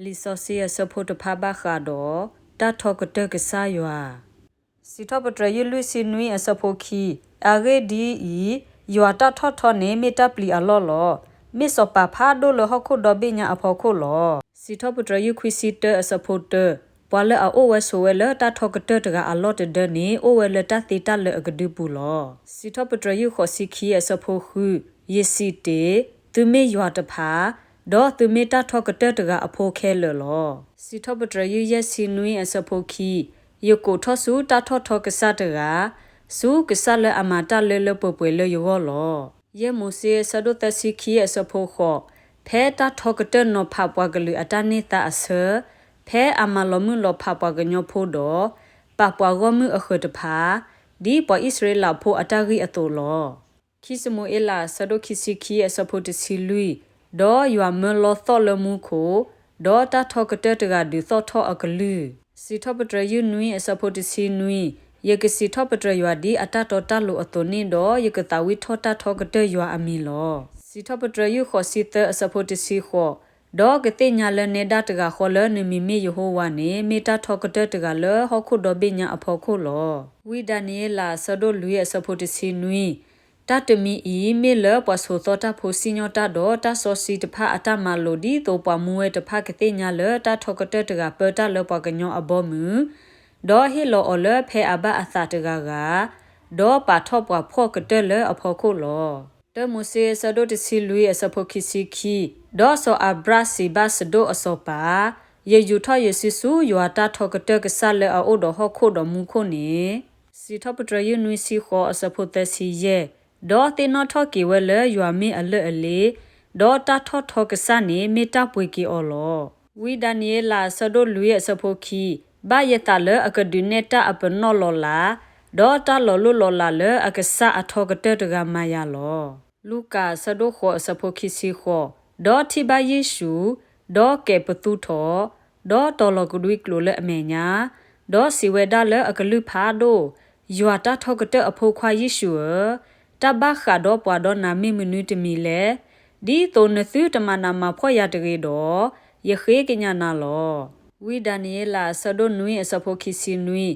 လံာ်စီဆှံအဆၢဖိတဖၣ်ဘၣ်ဃးဒီး တၢ်ထီကတၢၢ်ကစၢ်ယွၤ စံးထီၣ်ပတြၢၤယုၢ်လွံၢ်ဆံနွံအဆၢဖိခံ, အဂ့ၢ်ဒ်အံၤ, ယွၤတၢ်ထီၣ်ထီန့ၣ် မ့ၢ်တၢ်ပျံၤအလီၢ်လီၤ. မ့ၢ်စီၤပၤဖးဒိၣ်လၢဟီၣ်ခိၣ်ဒီဘ့ၣ်ညါအဖီခိၣ်လီၤ. စံးထီၣ်ပတြၢၤယုၢ်ခွံဆံတၢအဆၢဖိတၢ, ပှၤလၢအအိၣ်ဝဲဆိးဝဲလၢတၢ်ထီကတၢၢ်တဂၤအလီၢ်တဒၢန့ၣ် အိၣ်ဝဲလၢတၢ်သ့တၢ်လၢာ်အကဒုပူၤလီၤ. စံးထီၣ်ပတြၢၤယုၢ်ဃိးဆံခံအဆၢဖိဃု, ယစံးတ့ၢ်, သုမ့ၢ်ယွၤတဖၣ်, ဒီးသုမ့ၢ်တၢ်ထီကတၢၢ်တဂၤအဖိခဲလၢာ်လီၤ. စံးထီၣ်ပတြၢၤယုၢ်ယဲၢ်ဆံနွံအဆၢဖိခံ, ယကိးထီၣ်ဆူတၢ်ထီၣ်ထီကစၢ်တဂၤ, ဆူကစၢ်လၢအမၤတၢ်လၢလၢပှဲၤပှဲၤလၢယဂီၢ်လီၤ. ယဲၢ်မိၤၡ့အဆၢဒိၣ်သၢဆံခံအဆၢဖိဃိး, ဖဲတၢ်ထီကတၢၢ်နီၤဖးပှၤကလုာ်အတၢ်န့ၢ်သါအဆၢ, ဖဲအမၤလီၤမုၢ်လီၤဖးပှၤကညီဖိဒီး ပာ်ပှၤဂီၢ်မုၢ်အဃၢၤတဖၣ်, ဒ်ပှၤအံၣ်စရ့လးဖိအတၢ်ဂံၢ်အသိးလီၤ. ခံၡမူၤအ့လးအဆၢဒိၣ်ခံဆံခံအဆၢဖိတဆံလွံၢ်, ဒီးယွၤမၢလီသီၣ်လၢမူခိၣ်, ဒီးတၢ်ထီကတၢၢ်တဂၤဒုးသီၣ်ထီၣ်အကလုၢ်. စံးထီၣ်ပတြၢၤယုၢ်နွံအဆၢဖိတဆံနွံ, ယကစံးထီၣ်ပတြၢၤယွၤဒ်အတၢ်တီတၢ်လိၤအသိးန့ၣ်ဒီး ယကသးဝံၣ်ထီၣ်တၢ်ထီကတၢၢ်ယွၤအမံၤလီၤ. စံးထီၣ်ပတြၢၤယုၢ်ဃိးဆံသၢအဆၢဖိတဆံဃိး, ဒီးကသ့ၣ်ညါလၢနဲဒၣ်တဂၤဃီလၢနမံၤမ့ၢ်ယဟိဝၤန့ၣ် မ့ၢ်တၢ်ထီကတၢၢ်တဂၤလၢဟီၣ်ခိၣ်ဒီဘ့ၣ်ညါအဖီခိၣ်လီၤ. ဝံဒၤနံးယ့လးအဆၢဒိၣ်လွံၢ်အဆၢဖိတဆံနွံ, တၢ်တမံၤအံၤ မ့ၢ်လၢပှၤဆိးသီတၢ်ဖိစံၣ်ညီၣ်တၢ်ဒီးတၢ်စီဆှံတဖၣ်အတၢ်မၤလိာ် ဒ်သိးပှၤမူဝဲတဖၣ်ကသ့ၣ်ညါလၢတၢ်ထီကတၢၢ်တဂၤပၢတၢ်လၢပှၤကညီအဘီမုၢ်, ဒီးဟ့ၣ်လီၤအီၤလၢဖဲအဘၣ်အသးတဂၤဂၤ, ဒီးပာ်ထီၣ်ပှၤဖှီၣ်ကတၢၢ်လၢအဖီခိၣ်လီၤ. တၢမိၤၡ့အဆၢဒိၣ်တဆံလွံၢ်အဆၢဖိခံဆံခံ, ဒီးစီၤအၤဘြၣ်စံးဘၣ်စဒိၣ်အစီၤပၤ, ယယူာ်ထီၣ်ယစုဆူယွၤတၢ်ထီကတၢၢ်ကစၢ်လၢအအိၣ်ဒီးဟီၣ်ခိၣ်ဒီးမူခိၣ်န့ၣ်, စံးထီၣ်ပတြၢၤယုၢ်နွံဆံဃိးအဆၢဖိသၢဆံယဲၢ်, ဒီးသ့ၣ်နီၣ်ထီၣ်က့ၤဝဲလၢယွၤမ့ၢ်အလၢၢ်အလ့, ဒီးတၢ်ထီၣ်ထီကစၢ်န့ၣ် မ့ၢ်တၢ်ပှ့ၤက့ၤအီၤလီၤ. ဝံဒၤနံးယ့လးအဆၢဒိၣ်လွံၢ်အဆၢဖိခံ, ဘၣ်ယသးလၢအကဒုးနဲၣ်တၢ်အပနီၣ်လီၤလး, ဒီးတၢ်လီၤလိၢ်လီၤလးလၢအကစၢ်အထီကတၢၢ်တဂၤမၤယၤလီၤ. လူၤကၣ်အဆၢဒိၣ်ဃိးအဆၢဖိခံဆံဃိး, ဒီးထံၣ်ဘၣ်ယ့ၣ်ၡူး, ဒီးကဲးပသူထီၣ်, ဒီးတီၤလီၤကဒွံကျိာ်လၢအမဲာ်ညါ, ဒီးစံးဝဲဒၣ်လၢအကလုၢ်ဖးဒိၣ်, ယွၤတၢ်ထီကတၢၢ်အဖိခွါယ့ၣ်ၡူးဧၢ, တၢ်ဘၣ်ဃးဒီးပှၤဒီးနၤမ့ၢ်မနုၤတမံၤလဲၣ်. ဒ်သိးနသုတမၤနးမၤဖှီၣ်ယၤတဂ့ၤဒီး, ယဃ့ကညးနၤလီၤ. ဝံဒၤနံးယ့လးအဆၢဒိၣ်နွံအဆၢဖိခံဆံနွံ,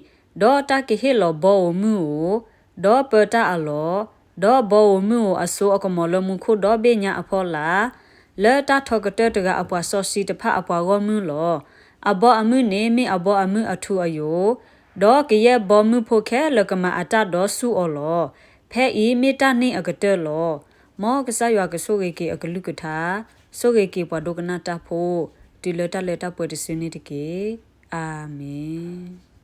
ဒီးတၢ်ကဟ့ၣ်လီၤဘီဧိၤမုၢ်ဧိၤ, ဒီးပၢတၢ်အလီၢ်, ဒီးဘီဧိၤမုၢ်ဧိၤအစိအကမီၤလၢမူခိၣ်ဒီဘ့ၣ်ညါအဖီလာ်, လၢတၢ်ထီကတၢၢ်တဂၤအပှၤစီဆှံတဖၣ်အပှၤဂီၢ်မုၢ်လီၤ. အဘီအမုၢ်န့ၣ်မ့ၢ်အဘီအမုၢ်အထူအယိာ်, ဒီးကယဲၢ်ဘီမုၢ်ဖိခဲလၢာ်ကမၤအတၢ်ဒီးဆူၣ်အီၤလီၤ. ဖဲအံၤမ့ၢ်တၢ်န့ၢ်အကတၢၢ်လီၤ. မ်ကစၢ်ယွၤကဆိၣ်ဂ့ၤက့ၤအကလုၢ်ကထါ, ဆိၣ်ဂ့ၤက့ၤပှၤဒိကနၣ်တၢ်ဖိ, တုၤလၢတၢ်လၢတၢ်ပှဲၤတစုန့ၣ်တက့ၢ်. အၤမ့ၣ်.